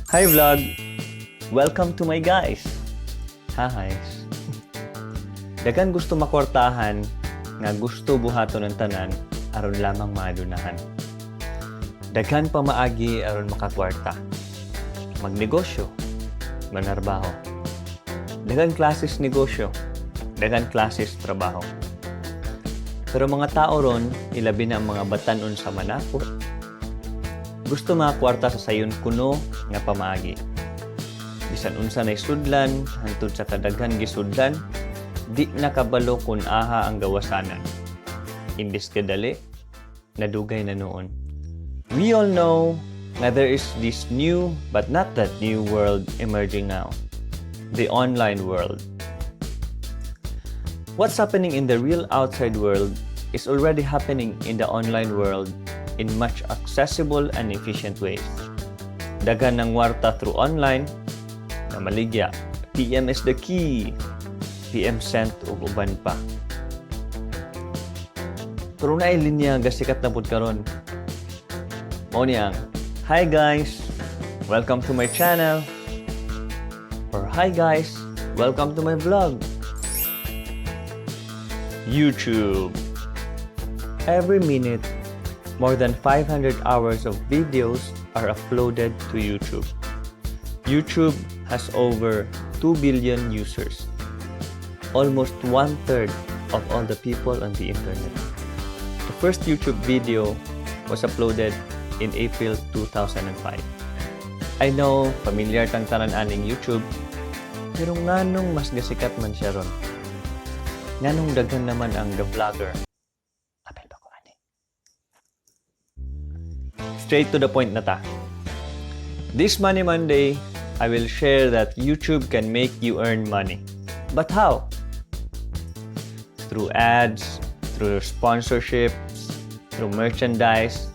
Hi, vlog! Welcome to my guys! Hi. Daghan gusto makwartahan nga gusto buhaton ang tanan aron lamang maadunahan. Daghan pamaagi aron makakwarta. Magnegosyo, manarbaho. Daghan klases negosyo, daghan klases trabaho. Pero mga tao ron, ilabi na ang mga batanon sa manako, gusto makakwarta sa sayon kuno nga pamaagi. Bisan unsa nay sudlan, hantod sa kadaghan gisudlan, di nakabalo kung aha ang gawasanan. Imbis kadali, nadugay na noon. We all know nga there is this new but not that new world emerging now. The online world. What's happening in the real outside world is already happening in the online world in much accessible and efficient ways. Daghan ng warta through online, na maligya. PM is the key. PM sent ug uban pa. Pero naay linya gasikat na pud karon. Mao ni ang, "Hi guys, welcome to my channel." Or "Hi guys, welcome to my vlog." YouTube. Every minute, more than 500 hours of videos are uploaded to YouTube. YouTube has over 2 billion users, almost one third of all the people on the internet. The first YouTube video was uploaded in April 2005. I know, familiar tang tanan aning YouTube, pero nganong mas gasikat man siya ron? Nganong daghan naman ang ga-vlogger? Apil ba ko ani? Straight to the point na ta. This Money Monday, I will share that YouTube can make you earn money. But how? Through ads, through sponsorships, through merchandise,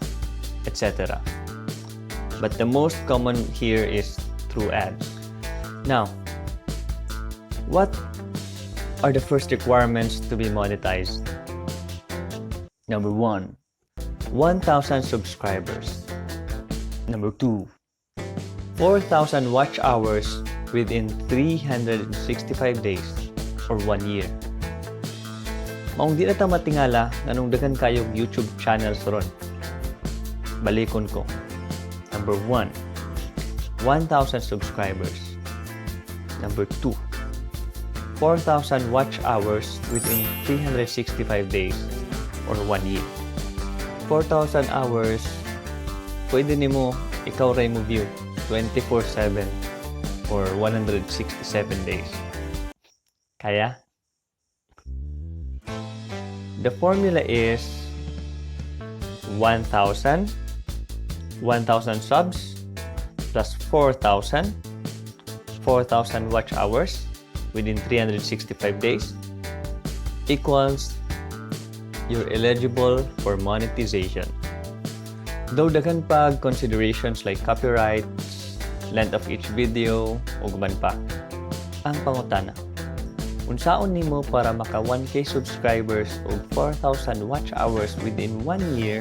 etc. But the most common here is through ads. Now, what are the first requirements to be monetized? Number one, 1,000 subscribers. Number two, 4,000 watch hours within 365 days or 1 year. Maong di na ta matingala nganong daghan kayog YouTube channels ron. Balikon ko. Number 1, 1,000 subscribers. Number 2, 4,000 watch hours within 365 days or 1 year. 4,000 hours, pwede nimo ikaw ray mo view 24/7 or 167 days. Kaya? The formula is 1,000, 1,000 subs plus 4,000, 4,000 watch hours within 365 days equals you're eligible for monetization. Though daghan pag considerations like copyrights, length of each video, ug uban pa. Ang pangutana, unsaon nimo para maka 1K subscribers ug 4,000 watch hours within 1 year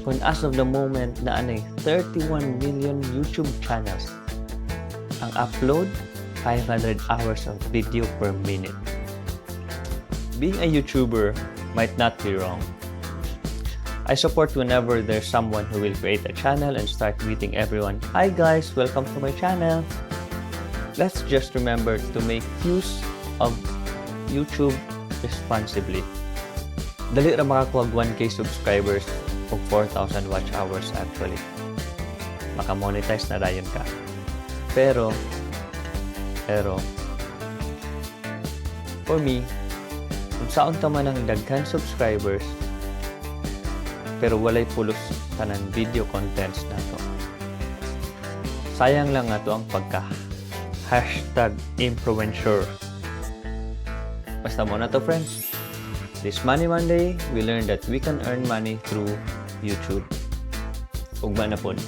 kung as of the moment naa nay 31 million YouTube channels? Ang upload, 500 hours of video per minute. Being a YouTuber might not be wrong. I support whenever there's someone who will create a channel and start greeting everyone, "Hi guys, welcome to my channel." Let's just remember to make use of YouTube responsibly. Dali ra makakuha 1K subscribers ug 4,000 watch hours actually. Maka-monetize na dayon ka. Pero, for me, unsaon ta man ang daghan subscribers, pero walay pulos tanan video contents nato? Sayang lang ato ang pagka #influencer. Basta mao na to, friends. This Money Monday, we learned that we can earn money through YouTube. Ugma na pod.